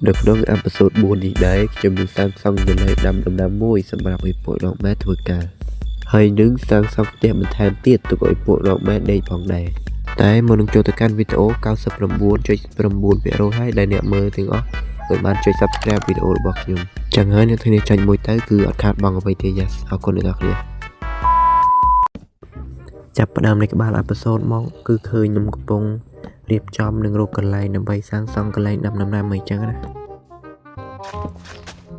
នៅក្នុង episode 4នេះដែរខ្ញុំនឹងសាងសង់កន្លែងដាំដំណាំមួយសម្រាប់ឲ្យពួក Nomad ធ្វើការហើយនឹងសាងសង់ផ្ទះបន្ថែមទៀតទុកឲ្យពួក Nomad ដេកផងដែរតែមុននឹងចូលទៅកាន់វីដេអូ99.9%ហើយដែលអ្នកមើលទាំងអស់មិនបានចុច Subscribe វីដេអូរបស់ខ្ញុំចឹងហើយអ្នកទាំងនេះចាញ់មួយទៅគឺអត់ខាតបង់អ្វីទេ Yes អរគុណអ្នកទាំងគ្នាចាប់ផ្ដើមនៃក្បាល episode មកគឺឃើញខ្ញុំកំពុងរៀបចំនឹងរកកន្លែងដើម្បីសាងសង់កន្លែងដាំដំណាំអីចឹងណា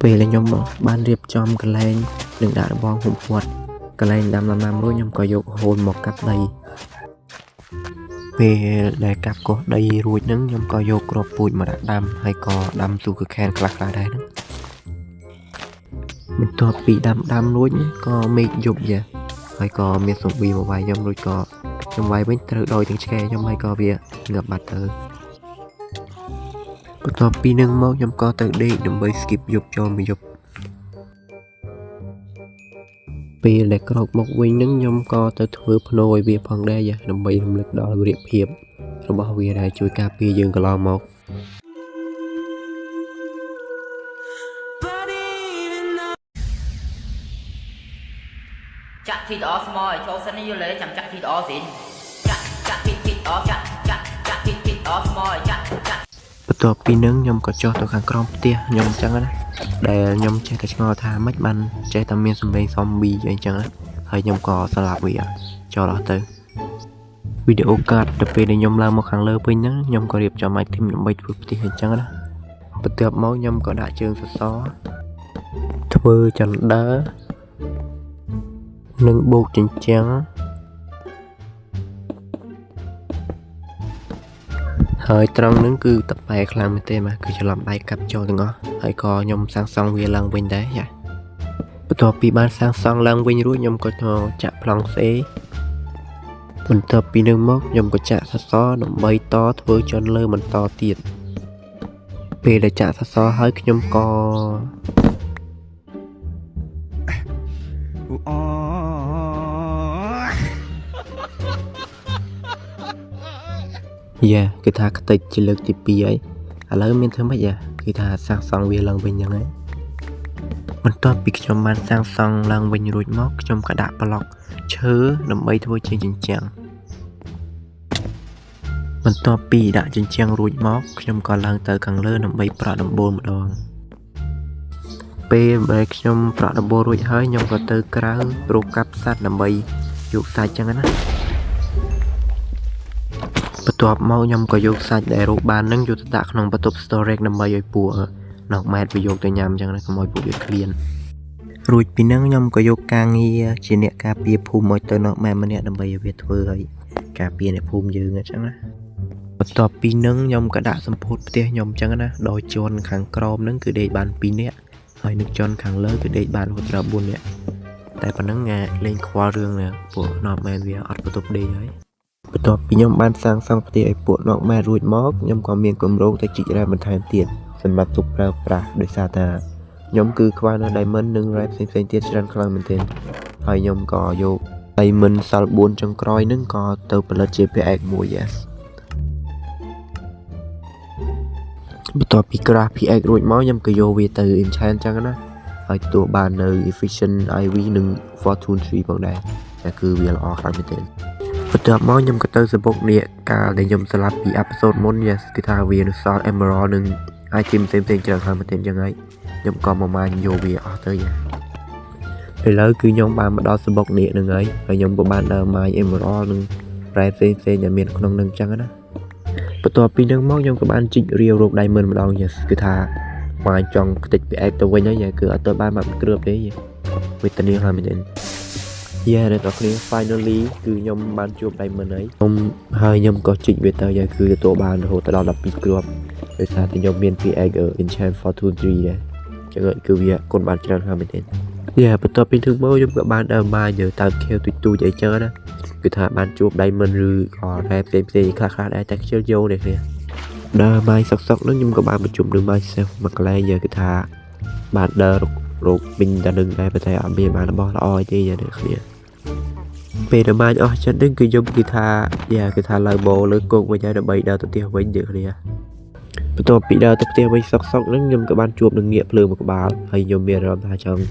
ពេលដែលខ្ញុំបានរៀបចំកន្លែងនឹងដាក់របងហ៊ុមព័ទ្ធកន្លែងដាំដំណាំរួចខ្ញុំក៏យកហូលមកកាប់ដីពេលដែលកាប់កោះដីរួចហ្នឹងខ្ញុំក៏យកគ្រាប់ពូជមកដាក់ដាំហើយក៏ដាំ sugar cane ខ្លះៗដែរហ្នឹងបន្ទាប់ពីដាំដាំរួចក៏មេឃយប់យ៉ាហើយក៏មានសំប៊ីមកវាយខ្ញុំរួចក៏ខ្ញុំវាយវិញត្រូវដោយទាំងឆ្កែខ្ញុំហើយក៏វាងាប់បាត់ទៅបន្ទាប់ពីនឹងមកខ្ញុំក៏ទៅដេកដើម្បី skip យប់ចូលមួយយប់ពេលដែលក្រោកមកវិញនឹងខ្ញុំក៏ទៅធ្វើភ្នោឲ្យវាផងដែរយ៉ាដើម្បីរំលឹកដល់វីរភាពរបស់វាដែលជួយការពារយើងកន្លងមក But even though ចាក់ TTR ស្មោឲ្យចូលសិនយល់ទេចាំចាក់ TTR សិនចាក់ចាក់ TTR ចាក់ចាក់ចាក់ TTR ស្មោឲ្យចាក់ចាក់ បន្ទាប់ពីនឹងខ្ញុំក៏ចុះទៅខាងក្រោមផ្ទះខ្ញុំអញ្ចឹងណាដែលខ្ញុំចេះតែឆ្ងល់ថាម៉េចបានចេះតែមានសំឡេង zombie អីចឹងណាហើយខ្ញុំក៏ស្លាប់វាចូលអស់ទៅវីដេអូកាត់ទៅពេលដែលខ្ញុំឡើងមកខាងលើវិញហ្នឹងខ្ញុំក៏រៀបចំ item ដើម្បីធ្វើផ្ទះអញ្ចឹងណាបន្ទាប់មកខ្ញុំក៏ដាក់ជើងសសរធ្វើចន្ដើនិងបូកជញ្ជាំងហើយត្រង់ហ្នឹងគឺតប៉ែខ្លាំងមែនទេបាទគឺច្រឡំដៃកាប់ចូលទាំងអស់ហើយក៏ខ្ញុំសាងសង់វាឡើងវិញដែរយ៉ាបន្ទាប់ពីបានសាងសង់ឡើងវិញរួចខ្ញុំក៏ទៅចាក់ប្លង់ស្អេបន្ទាប់ពីនឹងមកខ្ញុំក៏ចាក់សសរដើម្បីតធ្វើជន់លើបន្តទៀតពេលដែលចាក់សសរហើយខ្ញុំក៏ យ៉ាគឺថាខ្ទេចជាលើកទី2ហើយឥឡូវមានធ្វើម៉េចយ៉ាគឺថាសាងសង់វាឡើងវិញហ្នឹងហើយបន្ទាប់ពីខ្ញុំបានសាងសង់ឡើងវិញរួចមកខ្ញុំក៏ដាក់ប្លុកឈើដើម្បីធ្វើជាជញ្ជាំងបន្ទាប់ពីដាក់ជញ្ជាំងរួចមកខ្ញុំក៏ឡើងទៅខាងលើដើម្បីប្រក់ដំបូលម្ដងពេលដែលខ្ញុំប្រក់ដំបូលរួចហើយខ្ញុំក៏ទៅក្រៅរកកាប់សត្វដើម្បីយកសាច់ចឹងណា បន្ទាប់មកខ្ញុំក៏យកសាច់ដែលរកបាននឹងយកទៅដាក់ក្នុងបន្ទប់ storage ដើម្បីឲ្យពួក Nomad វាយកទៅញ៉ាំអញ្ចឹងណាកុំឲ្យពួកវាឃ្លានរួចពីហ្នឹងខ្ញុំក៏យកការងារជាអ្នកការពារភូមិឲ្យទៅ Nomad ម្នាក់ដើម្បីឲ្យវាធ្វើឲ្យការពារអ្នកភូមិយើងអញ្ចឹងណាបន្ទាប់ពីហ្នឹងខ្ញុំក៏ដាក់សម្ពោធផ្ទះខ្ញុំអញ្ចឹងណាដោយជាន់ខាងក្រោមហ្នឹងគឺដេកបាន2នាក់ហើយនឹងជាន់ខាងលើគឺដេកបានរហូតដល់4នាក់តែប៉ុណ្ណឹងលេងខ្វល់រឿងណាពួក Nomad វាអត់បន្ទប់ដេកហើយ បន្ទាប់ពីខ្ញុំបានសាងសង់ផ្ទះឲ្យពួក Nomad រួចមកខ្ញុំក៏មានគម្រោងទៅជីករ៉ែបន្ថែមទៀតសម្រាប់ទុកប្រើប្រាស់ដោយសារតែខ្ញុំគឺខ្វះនៅ Diamond និង រ៉ែផ្សេងៗទៀតច្រើនខ្លាំងមែនទែនហើយខ្ញុំក៏យក Diamond សល់4ចុងក្រោយហ្នឹងក៏ទៅផលិតជា pickaxe មួយ yes បន្ទាប់ពី craft pickaxe រួចមកខ្ញុំក៏យកវាទៅ enchant ចឹងណាហើយទទួលបាននៅ efficient IV និង fortune 3ផងដែរតែគឺវាល្អខ្លាំងមែនទែន បន្ទាប់មកខ្ញុំក៏ទៅសំបុកនេះកាលដែលខ្ញុំស្លាប់ពី episode មុន yes គឺថាវានៅសល់ emerald និង item ផ្សេងៗច្រើនខ្លាំងមែនទែនចឹងហើយខ្ញុំក៏មកម៉ាញយកវាអស់ទៅយ៉ាឥឡូវគឺខ្ញុំបានមកដល់សំបុកនេះហ្នឹងហើយហើយខ្ញុំក៏បានដើរ mine emerald និងរ៉ែផ្សេងៗដែលមានក្នុងនឹងចឹងណាបន្ទាប់ពីហ្នឹងមកខ្ញុំក៏បានជីករាវរក diamond ម្ដង yes គឺថា mine ចង់ខ្ទេចពីឯកទៅវិញហើយគឺអត់ទៅបានមកគ្រឿបទេវេទនាខ្លាំងមែនទែន យ៉ាអ្នកទាំងគ្នា finally គឺខ្ញុំបានជួប diamond ហើយខ្ញុំហើយខ្ញុំក៏ជីកវាទៅយ៉ាគឺទទួលបានរហូតដល់12គ្រាប់ដោយសារតែខ្ញុំមាន pickaxe enchant fortune 3ដែរចឹងគឺវាគុណបានច្រើនខ្លាំងមែនទែនយ៉ាបន្ទាប់ពីធ្វើមកខ្ញុំក៏បានដើរមកយើតាមខៀវទូចទូចអីចឹងណាគឺថាបានជួប diamond ឬក៏រ៉ែផ្សេងផ្សេងខ្លះខ្លះដែរតែខ្ជិលយកនេះគ្នាដើរមកសុកសុកនោះខ្ញុំក៏បានប្រជុំនឹង myself មួយកន្លែងគឺថាបានដើររកពេញតែនឹងដែរប៉ុន្តែអត់មានបានរបស់ល្អទេយ៉ាអ្នកគ្នាពេលដែលបានអស់ចិត្តនឹងគឺខ្ញុំគឺថាយ៉ាគឺថាឡើងបោលើគោកវិញហើយដើម្បីដើរទៅផ្ទះវិញអ្នកគ្នា បន្ទាប់ពីដើរទៅផ្ទះវិញសុកសុកហ្នឹងខ្ញុំក៏បានជួបនឹងងាកភ្លើងមួយក្បាលហើយខ្ញុំមានអារម្មណ៍ថាចង់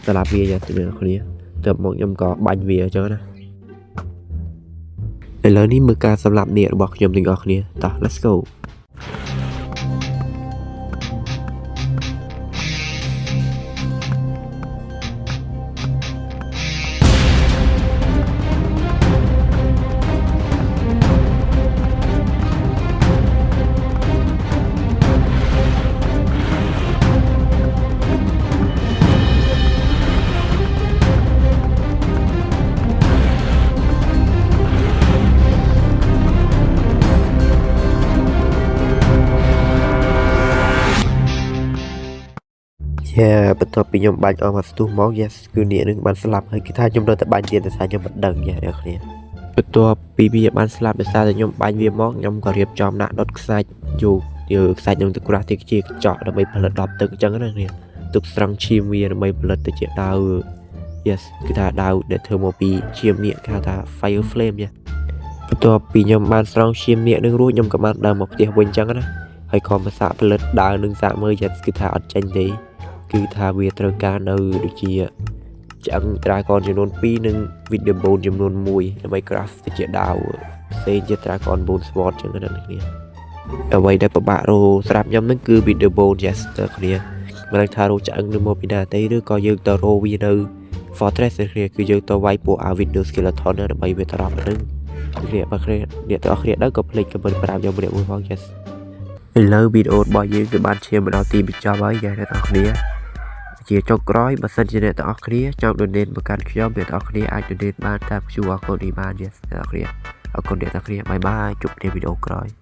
ស្លាប់វាយ៉ាងអ្នកគ្នាទៅមកខ្ញុំក៏បាញ់វាអញ្ចឹងណាឥឡូវនេះមើលការសម្លាប់នាគរបស់ខ្ញុំទាំងអស់គ្នាតោះ let's go. Yeah បន្ទាប់ពីខ្ញុំបាញ់អស់មកស្ទុះមក yes គឺនាគនឹងបានស្លាប់ហើយគឺថាខ្ញុំនៅតែបាញ់ទៀតដោយសារខ្ញុំមិនដឹង yeah អ្នកគ្នាបន្ទាប់ពីវាបានស្លាប់ដោយសារតែខ្ញុំបាញ់វាមកខ្ញុំក៏រៀបចំដាក់ដុតខ្សាច់យកយកខ្សាច់នឹងទៅក្រាស់ទៅជាកញ្ចក់ដើម្បីផលិតដបទឹកអញ្ចឹងណាគ្នាទុកស្រង់ឈាមវាដើម្បីផលិតទៅជាដាវ yes គឺថាដាវដែលធ្វើមកពីឈាមនាគគេហៅថា fire flame. Yeah បន្ទាប់ពីខ្ញុំបានស្រង់ឈាមនាគនឹងរួចខ្ញុំក៏បានដើរមកផ្ទះវិញអញ្ចឹងណាហើយខំមកសាកផលិតដាវនឹងសាកមើល yes គឺថាអត់ចេញទេគឺថាវាត្រូវការនៅដូចជាឆ្អឹង Dragon ចំនួន2និង Wither Bone ចំនួន1ដើម្បី craft ទៅជាដាវផ្សេងជា Dragon Bone Sword ចឹងណាអ្នកគ្នាអ្វីដែលពិបាករកស្រាប់ខ្ញុំហ្នឹងគឺ Wither Bone yes អ្នកគ្នាមិនដឹងថារកឆ្អឹងនឹងមកពីណាទេឬក៏យើងទៅរកវានៅ Fortress អ្នកគ្នាគឺយើងទៅវាយពួក Wither Skeleton ដើម្បីវាត្រប់ហ្នឹងអ្នកបើគ្នាអ្នកទាំងអស់គ្នាដឹងក៏ភ្លេច comment ប្រាប់ខ្ញុំម្នាក់មួយផង yes ឥឡូវវីដេអូរបស់យើងគឺបានឈានមកដល់ទីបញ្ចប់ហើយយ៉ាអ្នកទាំងអស់គ្នាជាចុងក្រោយបើសិនជាអ្នកទាំងអស់គ្នាចង់ donate មកកាន់ខ្ញុំអ្នកទាំងអស់គ្នាអាច donate បានតាម QR code នេះបាន yes អ្នកទាំងអស់គ្នាអរគុណអ្នកទាំងអស់គ្នាbye bye ជួបគ្នាវីដេអូក្រោយ។